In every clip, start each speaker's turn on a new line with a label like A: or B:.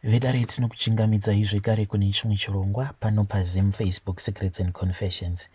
A: Vedare, tinokuchingamidzai zvekare kune chimwe chirongwa pano paZim Facebook Secrets and Confessions.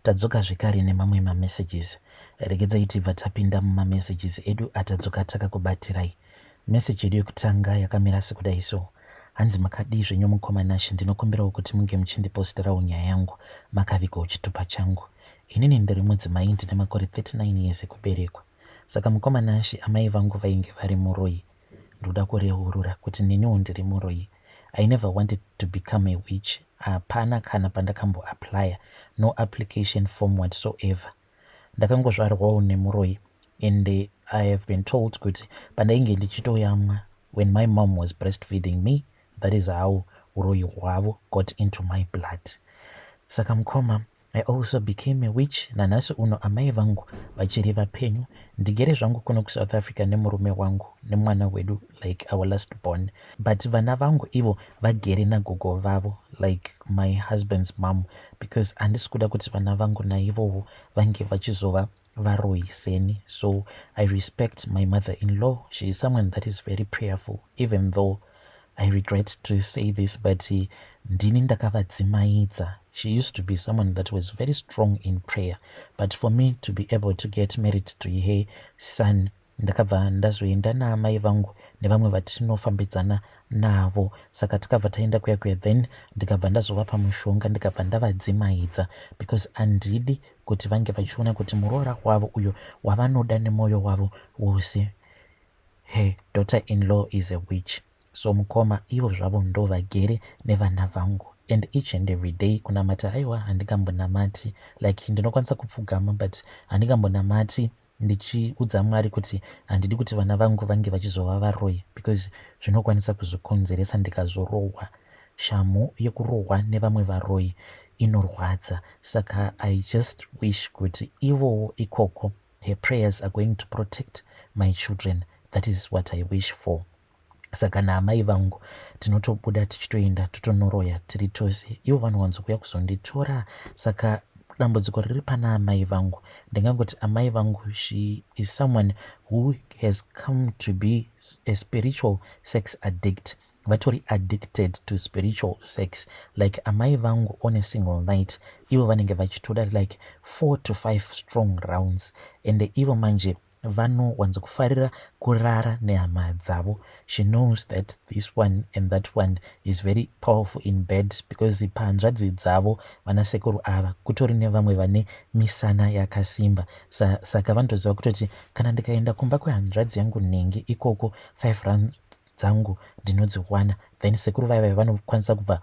A: Tadzoka zvekare nemamwe mamessages. Regedzai tibva tapinda mumamessages edu atadzoka takakubatirai. Message yedu yekutanga yakamira sekudai so. Hanzi, "Makadii zvenyu mukoma Nashe? Ndinokumbirawo kuti munge muchindiposterawo nyaya yangu makavigawo chitupa changu. Inini ndiri mudzimai, ndine makore 39 years ekuberekwa. Saka mukoma Nashe, amai vangu vainge vari muroyi. Ndoda kureurura kuti neniwo ndiri muroyi. I never wanted to become a witch. Hapana kana pandakamboapplya, no application form whatsoever. Ndakangozvarwawo nemuroyi and I have been told kuti pandainge ndichitoyamwa, when my mom was breastfeeding me, that is how uroyi hwavo got into my blood. Saka mukoma, I also became a witch. Nanhasi uno amai vangu vachiri vapenyu. Ndigere zvangu kuno kuSouth Africa nemurume wangu nemwana wedu, like our last born, but vana vangu ivo vagere nagogo vavo, like my husband's mom, because handisi kuda kuti vana vangu naivowo vange vachizova varoyi seni. So I respect my mother in law. She is someone that is very prayerful, even though I regret to say this, but ndini ndakavadzimaidza. She used to be someone that was very strong in prayer, but for me to be able to get married to her son, ndakabva ndazoenda naamai vangu nevamwe vatinofambidzana navo. Saka tikabva taenda kuya kuya, then ndikabva ndazovapa mushonga, ndikabva ndavadzimaidza, because handidi kuti vange vachiona kuti muroora wavo uyo wavanoda nemwoyo wavo wose, her daughter in law is a witch. So mukoma, ivo zvavo ndo vagere nevana vangu, and each and every day kunamata, aiwa, handingambonamati. Like ndinokwanisa kupfugama, but handingambonamati ndichiudza Mwari kuti handidi kuti vana vangu vange vachizova varoyi, because zvinokwanisa kuzokonzeresa ndikazorohwa. Shamhu yekurohwa nevamwe varoyi inorwadza. Saka I just wish kuti ivowo ikoko her prayers are going to protect my children. That is what I wish for. Saka naamai vangu tinotobuda tichitoenda totonoroya tiri tose. Ivo vanowanzokuuya kuzonditora. Saka dambudziko riri pana amai vangu, ndingangoti amai vangu, she is someone who has come to be a spiritual sex addict. Vatori addicted to spiritual sex. Like amai vangu, on a single night ivo vanenge vachitoda like 4 to 5 strong rounds, and ivo manje vanowanzokufarira kurara nehama dzavo. She knows that this one and that one is very powerful in bed, because pahanzvadzi dzavo vanasekuru ava kutori nevamwe vane misana yakasimba. Saka vanotoziva kutoti kana ndikaenda kumba kwehanzvadzi yangu nhingi ikoko, 5 rounds dzangu ndinodziwana. Then sekuru vaiva vanokwanisa kubva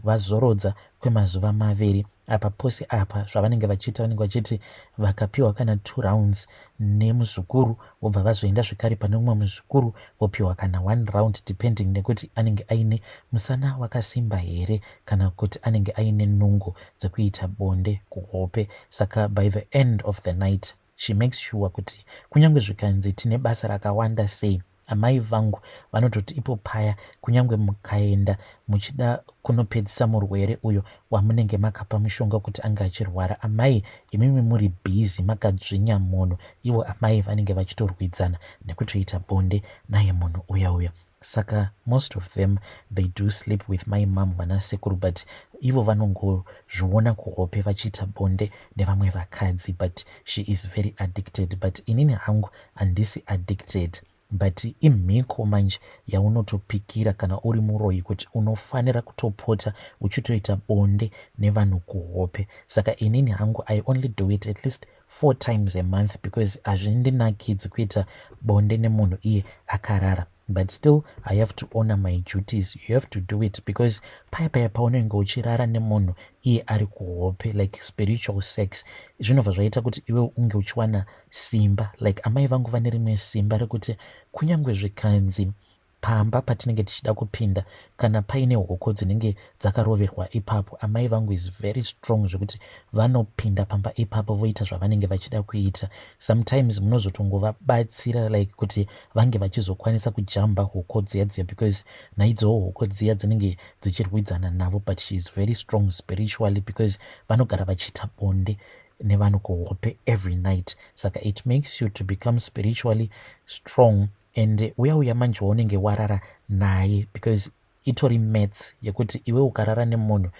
A: vazorodza kwemazuva 2. Apa pose apa zvavanenge vachiita, vanenge vachiti vakapiwa kana two rounds nemuzukuru, vobva vazoenda zvekare pane mumwe muzukuru, vopiwa kana one round, depending nekuti anenge aine musana wakasimba here kana kuti anenge aine nungo dzekuita bonde kuhope. Saka by the end of the night she makes sure kuti kunyange zvikanzi tine basa rakawanda sei, amai vangu vanototi ipo paya, kunyange mukaenda muchida kunopedzisa murwere uyo wamunenge makapa mushonga kuti ange achirwara, amai imimi muri busy makadzvinya munhu, ivo amai vanenge vachitorwidzana nekutoita bonde naye munhu uya uya. Saka most of them, they do sleep with my mom, vanasekuru, but ivo vanongozviona kuhope vachiita bonde nevamwe vakadzi. But she is very addicted. But inini hangu handisi addicted, but imhiko manje yaunotopikira kana uri muroyi kuti unofanira kutopota uchitoita bonde nevanhu kuhope. Saka inini hangu I only do it at least four times a month, because hazvindinakidzi kuita bonde nemunhu iye akarara, but still I have to honor my duties. You have to do it, because paya paya paunenge uchirara nemunhu iye ari kuhope, like spiritual sex, zvinobva zvaita kuti iwe unge uchiwana simba. Like amai vangu vane rimwe simba rekuti kunyange zvikanzi pamba patinenge tichida kupinda, kana paine hoko dzinenge dzakaroverwa ipapo, amai vangu is very strong zvekuti vanopinda pamba ipapo voita zvavanenge vachida kuita. Sometimes munozotongovabatsira, like kuti vange vachizokwanisa kujamba hoko dziya dziya, because naidzowo hoko dziya dzinenge dzichirwidzana navo. But she is very strong spiritually, because vanogara vachiita bonde nevanhu kuhope every night. Saka it makes you to become spiritually strong. And uya uya manje waunenge warara naye, because itori maths yekuti iwe ukarara nemunhu,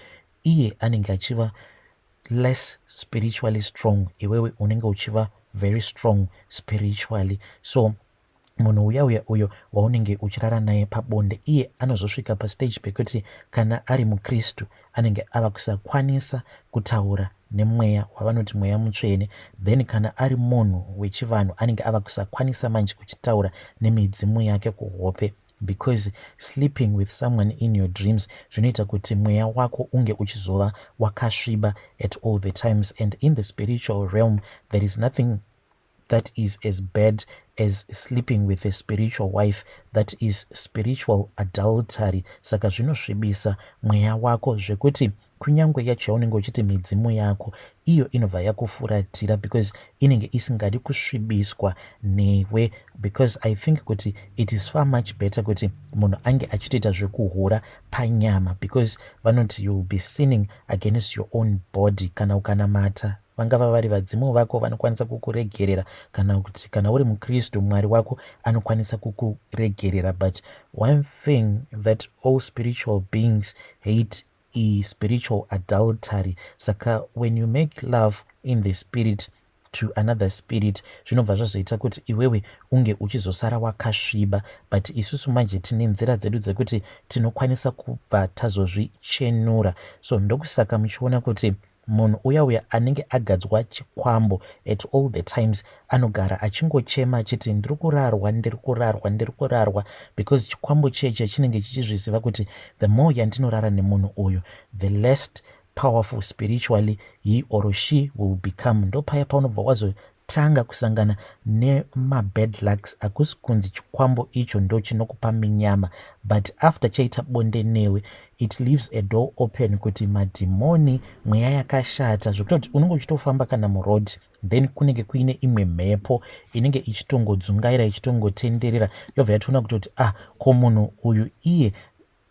A: iye anenge achiva less spiritually strong, iwewe unenge uchiva very strong spiritually. So munhu uya uya uyo waunenge uchirara naye pabonde, iye anozosvika pastage pekuti kana ari mukristu anenge ava kusakwanisa kutaura nemweya wavanoti mweya mutsvene. Then kana ari munhu wechivanhu, anenge ava kusakwanisa manje kuchitaura nemidzimu yake kuhope, because sleeping with someone in your dreams zvinoita kuti mweya wako unge uchizova wakasviba at all the times. And in the spiritual realm, there is nothing that is as bad as sleeping with a spiritual wife. That is spiritual adultery. Saka zvinosvibisa mweya wako zvekuti kunyange yacho yaunenge uchiti midzimu yako, iyo inobva yakufuratira, because inenge isingadi kusvibiswa newe. Because I think kuti it is far much better kuti munhu ange achitoita zvekuhura panyama, because vanoti you will be sinning against your own body. Kana ukanamata, vangava vari vadzimu vako vanokwanisa kukuregerera, kana kuti kana uri mukristu, Mwari wako anokwanisa kukuregerera. But one thing that all spiritual beings hate spiritual adultery. Saka when you make love in the spirit to another spirit, zvinobva zvazoita kuti iwewe unge uchizosara wakasviba. But isusu manje tine nzira dzedu dzekuti tinokwanisa kubva tazozvichenura. So ndokusaka muchiona kuti munhu uya uya anenge agadzwa chikwambo, at all the times anogara achingochema achiti, "Ndiri kurarwa, ndiri kurarwa, ndiri kurarwa," because chikwambo cheche chinenge chichizviziva kuti the more yandinorara nemunhu uyu, the less powerful spiritually he or she will become. Ndopaya paunobva wazotanga kusangana nemabad lucks. Hakusi kunzi chikwambo icho ndo chinokupa minyama, but after chaita bonde newe, it leaves a door open kuti madhimoni, mweya yakashata, zvekutoti unenge uchitofamba kana muroad, then kunenge kuine imwe mhepo inenge ichitongodzungaira, ichitongotenderera, yobva yatoona kutoti, "Ah, ko munhu uyu iye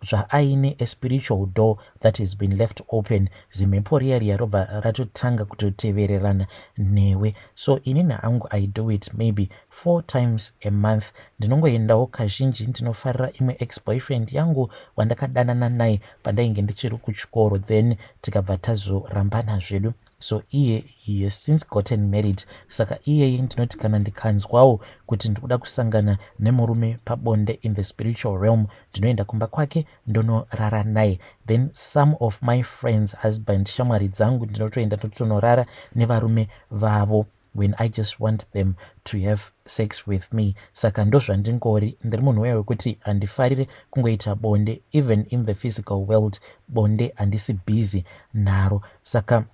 A: zvaaine a spiritual door that has been left open." Zimhepo riya riya robva ratotanga kutotevererana newe. So inini hangu, I do it maybe four times a month. Ndinongoendawo kazhinji, ndinofarira imwe ex boyfriend yangu wandakadanana naye pandainge ndichiri kuchikoro, then tikabva tazorambana zvedu. So iye, he has since gotten married. Saka iyeye ndinoti kana ndikanzwawo kuti ndikuda kusangana nemurume pabonde in the spiritual realm, ndinoenda kumba kwake, ndonorara naye. Then some of my friends' husband, shamwari dzangu, ndinotoenda ndotonorara nevarume vavo when I just want them to have sex with me. Saka ndozvandingori, ndiri munhu uya wekuti handifarire kungoita bonde. Even in the physical world, bonde handisi busy naro. Saka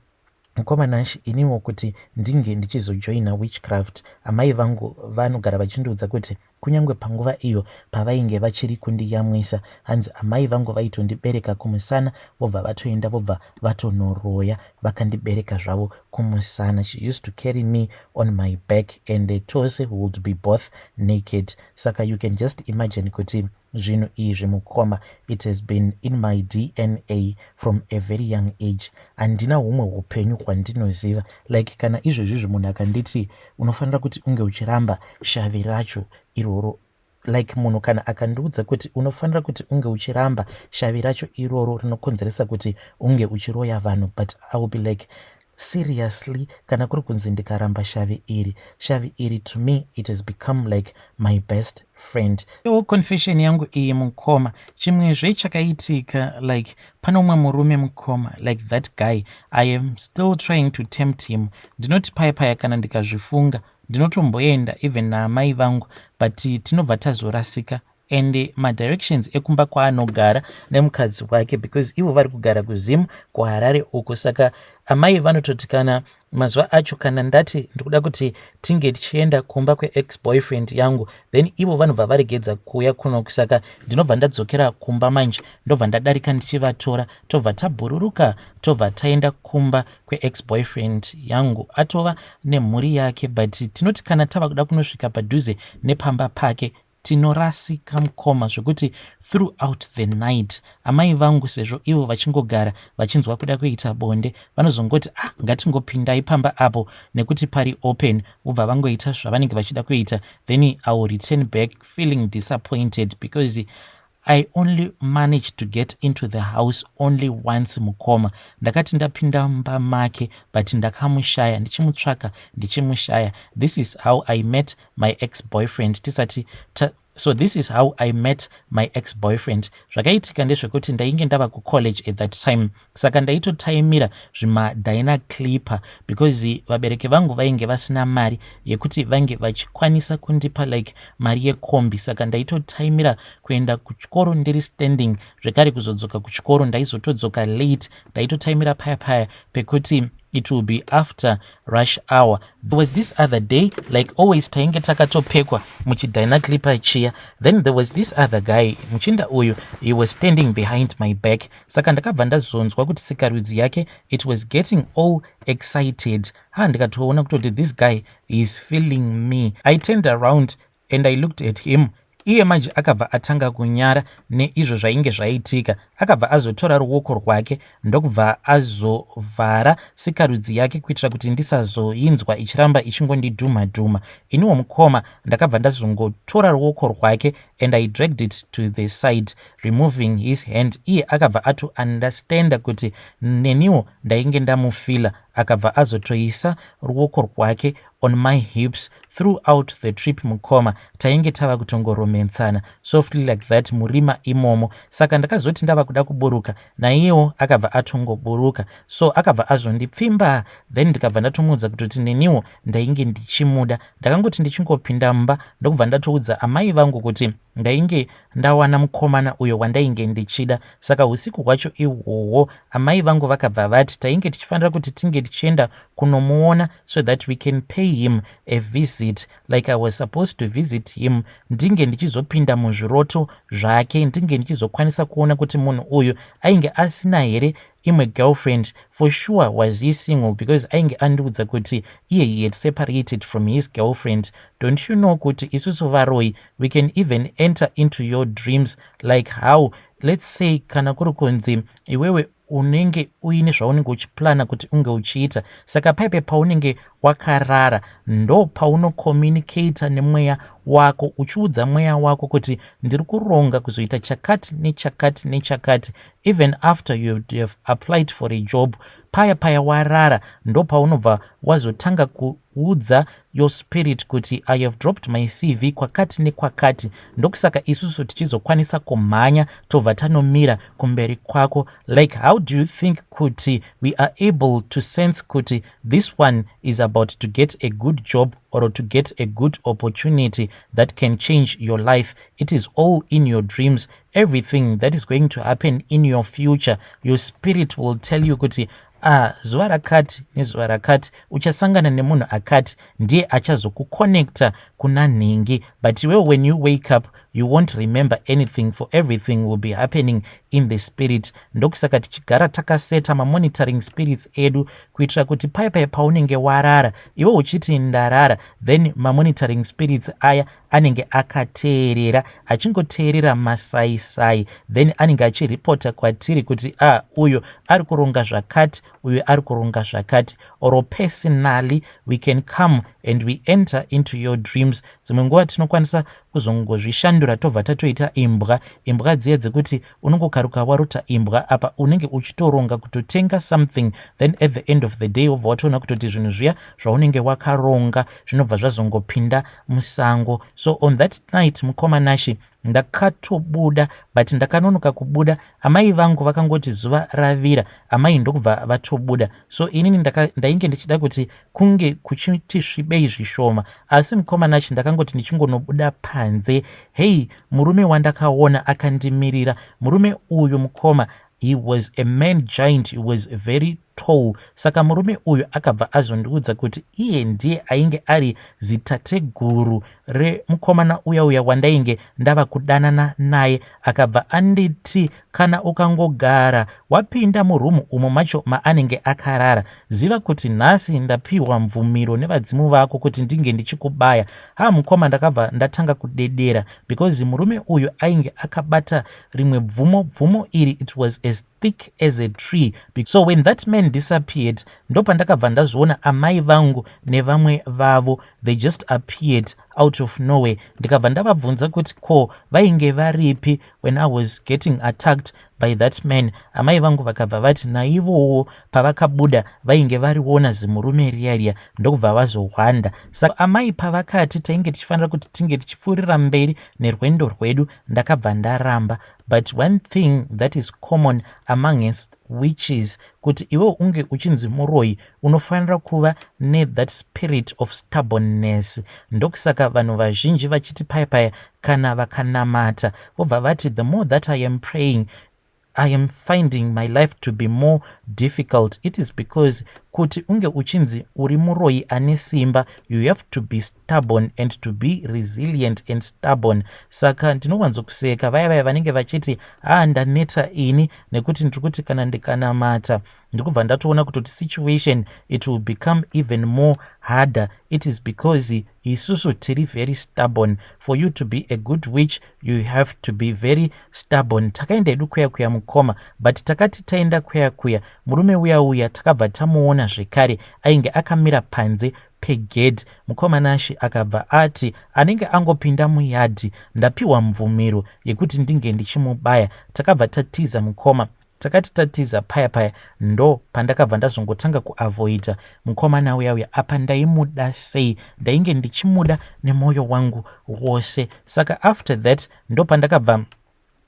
A: mukoma Nashi, iniwo kuti ndinge ndichizojoina witchcraft, amai vangu vanogara vachindiudza kuti kunyange panguva iyo pavainge vachiri kundiyamwisa, hanzi amai vangu vaitondibereka kumusana, vobva vatoenda, vobva vatonoroya vakandibereka zvavo kumusana. She used to carry me on my back and tose would be both naked. Saka you can just imagine kuti zvinhu izvi, mukoma, it has been in my DNA from a very young age. Handina humwe upenyu hwandinoziva. Like kana izvezvizvi munhu akanditi unofanira kuti unge uchiramba shavi racho iroro, like munhu kana akandiudza kuti unofanira kuti unge uchiramba shavi racho iroro rinokonzeresa kuti unge uchiroya vanhu, but I will be like, "Seriously?" Kana kuri kunzi ndikaramba shavi iri, shavi iri to me it has become like my best friend. Confession yangu iyi, mukoma. Chimwezve chakaitika, like pane umwe murume, mukoma, like that guy, I am still trying to tempt him. Ndinoti paya paya kana ndikazvifunga, ndinotomboenda even naamai vangu, but tinobva tazorasika and madirections ekumba kwaanogara nemukadzi wake, because ivo vari kugara kuZimu, kuHarare uko. Saka amai vanototi kana mazuva acho kana ndati ndikuda kuti tinge tichienda kumba kweex boyfriend yangu, then ivo vanobva varegedza kuuya kunoku. Saka ndinobva ndadzokera kumba manje, ndobva ndadarika ndichivatora, tobva tabhururuka, tobva taenda kumba kweex boyfriend yangu. Atova nemhuri yake, but tinoti kana tava kuda kunosvika padhuze nepamba pake, Tinorasika mukoma, zvekuti throughout the night amai vangu, sezvo ivo vachingogara vachinzwa kuda kuita bonde, vanozongoti, "Ah, ngatingopindai pamba apo nekuti pari open," vobva vangoita zvavanenge vachida kuita. Then I will return back feeling disappointed because I only managed to get into the house only once, mukoma. Ndakati ndapinda mumba make, but ndakamushaya, ndichimutsvaka ndichimushaya. This is how I met my ex boyfriend. Tisati ta, so this is how I met my ex boyfriend. Zvakaitika ndezvekuti ndainge ndava kucollege at that time, saka ndaitotaimira zvimaDyna Clipper because vabereki vangu vainge vasina mari yekuti vange vachikwanisa kundipa like mari yekombi. Saka ndaitotaimira kuenda kuchikoro ndiri standing, zvekare kuzodzoka kuchikoro ndaizotodzoka late. Ndaitotaimira paya paya pekuti it will be after rush hour. There was this other day, like always, tainge takatopekwa muchiDyna Clipper chiya. Then there was this other guy, muchinda uyu, he was standing behind my back. Saka ndakabva ndazonzwa kuti sikarudzi yake, it was getting all excited. Ha, ndikatoona kutoti this guy is feeling me. I turned around and I looked at him. Iye manje akabva atanga kunyara neizvo zvainge zvaitika. Akabva azotora ruoko rwake ndokubva azovhara sikarudzi yake kuitira kuti ndisazoinzwa ichiramba ichingondidhuma dhuma. Iniwo mukoma, ndakabva ndazongotora ruoko rwake and I dragged it to the side, removing his hand. Iye akabva atoundestanda kuti neniwo ndainge ndamufila. Akabva azotoisa ruoko rwake on my hips. Throughout the trip, mukoma, tainge tava kutongoromensana softly like that murima imomo. Saka ndakazoti ndava kuda kuburuka, naiyewo akabva atongoburuka, so akabva azondipfimba. Then ndikabva ndatomuudza kutoti neniwo ndainge ndichimuda. Ndakangoti ndichingopinda mumba, ndokubva ndatoudza amai vangu kuti ndainge ndawana mukomana uyo wandainge ndichida. Saka usiku hwacho ihwohwo amai vangu vakabva vati tainge tichifanira kuti tinge tichienda kunomuona so that we can pay him a visit, like I was supposed to visit him, ndinge ndichizopinda muzviroto zvake, ndinge ndichizokwanisa kuona kuti munhu uyu ainge asina here imwe girlfriend. For sure was he single, because ainge andiudza kuti iye he had separated from his girlfriend. Don't you know kuti isusu varoi, we can even enter into your dreams? Like how, let's say, kana kuri kunzi iwewe unenge uine zvaunenge uchiplana kuti unge uchiita, saka paipe paunenge wakarara ndo paunokommunicata nemweya wako, uchiudza mweya wako kuti ndiri kuronga kuzoita chakati nechakati nechakati. Even after you have applied for a job, paya paya warara ndo paunobva wazotanga kuudza your spirit kuti I have dropped my CV kwakati nekwakati. Ndokusaka isusu tichizokwanisa kumhanya tobva tanomira kumberi kwako. Like, how do you think kuti we are able to sense kuti this one is about to get a good job or to get a good opportunity that can change your life? It is all in your dreams. Everything that is going to happen in your future, your spirit will tell you kuti, ah, zuva rakati nezuva rakati uchasangana nemunhu akati, ndiye achazokuconnecta kuna nhingi. But iwewe, when you wake up, you won't remember anything, for everything will be happening in the spirit. Ndokusaka tichigara takaseta mamonitoring spirits edu kuitira kuti pai pai paunenge warara, iwe uchiti ndarara, then mamonitoring spirits aya anenge akateerera, achingoteerera masaisai, then anenge achiripota kwatiri kuti, ah, uyo ari kuronga zvakati, uyo ari kuronga zvakati. Or personally, we can come and we enter into your dreams. Dzimwe nguva tinokwanisa kuzongozvishandura tobva tatoita imbwa, imbwa dziya dzekuti unongokaruka warota imbwa, apa unenge uchitoronga kutotenga something. Then at the end of the day wobva watoona kutoti zvinhu zviya zvaunenge wakaronga zvinobva zvazongopinda musango. So on that night, mukoma Nashi, ndakatobuda, but ndakanonoka kubuda. Amai vangu vakangoti zuva ravira, amai ndokubva vatobuda. So inini ndainge ndichida kuti kunge kuchiti svibei zvishoma. Asi mukoma Nashi, ndakangoti ndichingonobuda panze, hei, murume wandakaona akandimirira. Murume uyu, mukoma, he was a man giant. He was very tall. Saka murume uyu akabva azondiudza kuti iye ndiye ainge ari zitateguru. remukomana uya uya wandainge ndava kudanana naye akabva anditi kana ukangogara wapinda murumu umo macho maanenge akarara ziva kuti nhasi ndapiwa mvumiro nevadzimu vako kuti ndinge ndichikubaya. Ha mukoma ndakabva ndatanga kudedera because murume uyu ainge akabata rimwe bvumo bvumo iri it was as thick as a tree. So when that man disappeared ndopandakabva ndazoona amai vangu nevamwe vavo they just appeared out of nowhere ndikabva ndavabvunza kuti ko vainge varipi when I was getting attacked by that man. Amai vangu vakabva vati naivowo pavakabuda vainge variona zimurume riya riya ndokubva vazohwanda. Saka amai pavakati tainge tichifanira kuti tinge tichipfuurira mberi nerwendo rwedu ndakabva ndaramba. But one thing that is common amongst witches kuti iwe unge uchinzi muroyi unofanira kuva nethat spirit of stubbornness. Ndokusaka vanhu vazhinji vachiti paya paya kana vakanamata vobva vati the more that I am praying I am finding my life to be more difficult. It is because kuti unge uchinzi uri muroyi ane simba you have to be stubborn and to be resilient and stubborn. Saka ndinowanzokuseka vaya vaya vanenge vachiti haa ndaneta ini nekuti ndiri kuti kana ndikanamata ndikubva ndatoona kutoti situation it will become even more harder. It is because isusu tiri very stubborn. For you to be a good witch you have to be very stubborn. Takaenda hedu kuya kuya mukoma but takati taenda kuya kuya murume uya uya takabva tamuona zvekare ainge akamira panze pegedhi. Mukoma Nashe akabva ati anenge angopinda muyadhi ndapiwa mvumiro yekuti ndinge ndichimubaya. Takabva tatiza mukoma. Takati tatiza paya paya ndo pandakabva ndazongotanga kuavoida mukomana uya uya. Apa ndaimuda sei, ndainge ndichimuda nemwoyo wangu wose. Saka after that ndo pandakabva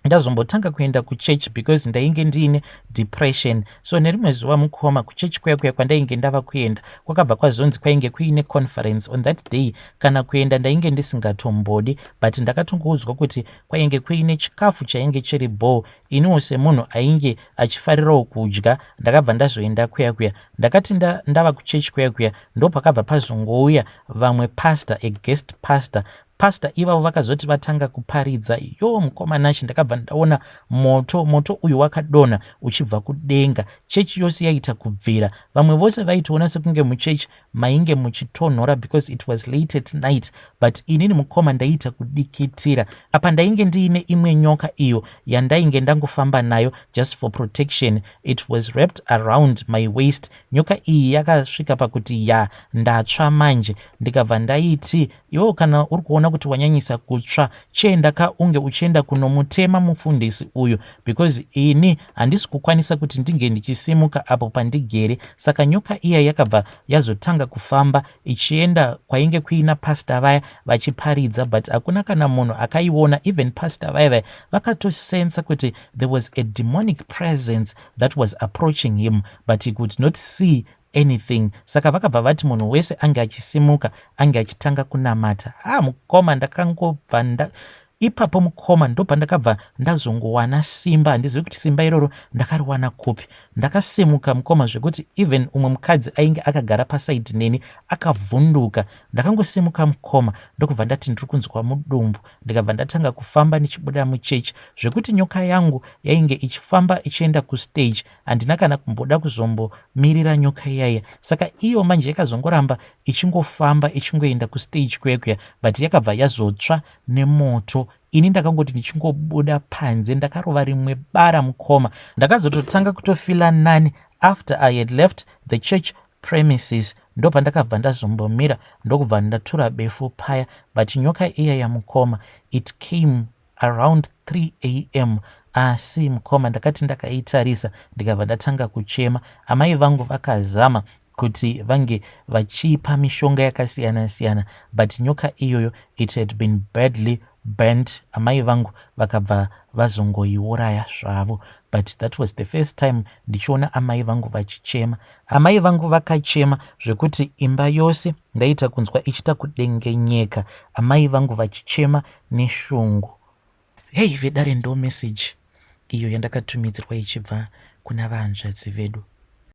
A: ndazombotanga kuenda kuchechi because ndainge ndiine depression. So nerimwe zuva mukoma kuchechi kuya kuya kwandainge ndava kuenda kwakabva kwazonzi kwainge kuine conference on that day. Kana kuenda ndainge ndisingatombodi but ndakatongoudzwa kuti kwainge kuine chikafu chainge chiri bho. Iniwo semunhu ainge achifarirawo kudya ndakabva ndazoenda kuya kuya. Ndakati ndava kuchechi kuya kuya ndopakabva pazongouya vamwe pastor, a guest pastor. Pastor ivavo vakazoti vatanga kuparidza yo mukoma Nashe ndakabva ndaona moto. Moto uyu wakadonha uchibva kudenga. Chechi yose yaita kubvira. Vamwe vose vaitoona sekunge muchechi mainge muchitonhora because it was late at night but inini mukoma ndaiita kudikitira. Apa ndainge ndiine imwe nyoka iyo yandainge ndangofamba nayo just for protection. It was wrapped around my waist. Nyoka iyi yakasvika pakuti ya ndatsva manje ndikabva ndaiti iwewo kana uri kuona kuti wanyanyisa kutsva chienda ka unge uchienda kunomutema mufundisi uyu because ini handisi kukwanisa kuti ndinge ndichisimuka apo pandigere. Saka nyoka iya yakabva yazotanga kufamba ichienda kwainge kuina pastor vaya vachiparidza but hakuna kana munhu akaiona. Even pastor vaya vaya vakatosensa kuti there was a demonic presence that was approaching him but he could not see anything. Saka vakabva vati munhu wese ange achisimuka ange achitanga kunamata. Ha mukoma ndakangobva nda ipapo mukoma ndopandakabva ndazongowana simba. Handizivi kuti simba iroro ndakariwana kupi. Ndakasimuka mukoma zvekuti even umwe mukadzi ainge akagara pasaidhi neni akavhunduka. Ndakangosimuka mukoma ndokubva ndati ndiri kunzwa mudumbu ndikabva ndatanga kufamba ndichibuda muchechi zvekuti nyoka yangu yainge ichifamba ichienda kustage. Handina kana kumboda kuzombomirira nyoka iyaiya. Saka iyo manje yakazongoramba ichingofamba ichingoenda kustage kuya kuya but yakabva yazotsva nemoto. Ini ndakangoti ndichingobuda panze ndakarova rimwe bara mukoma. Ndakazototanga kutofila nani after I had left the church premises ndopandakabva ndazombomira ndokubva ndatura befu paya but nyoka iya yamukoma it came around 3 am asi mukoma ndakati ndakaitarisa ndikabva ndatanga kuchema. Amai vangu vakazama kuti vange vachipa mishonga yakasiyana siyana but nyoka iyoyo it had been badly burnt. Amai vangu vakabva vazongoiuraya zvavo but that was the first time ndichiona amai vangu vachichema. Amai vangu vakachema zvekuti imba yose ndaita kunzwa ichita kudengenyeka amai vangu vachichema neshungu. Hei vedare ndo message iyo yandakatumidzirwa ichibva kuna vahanzvadzi vedu.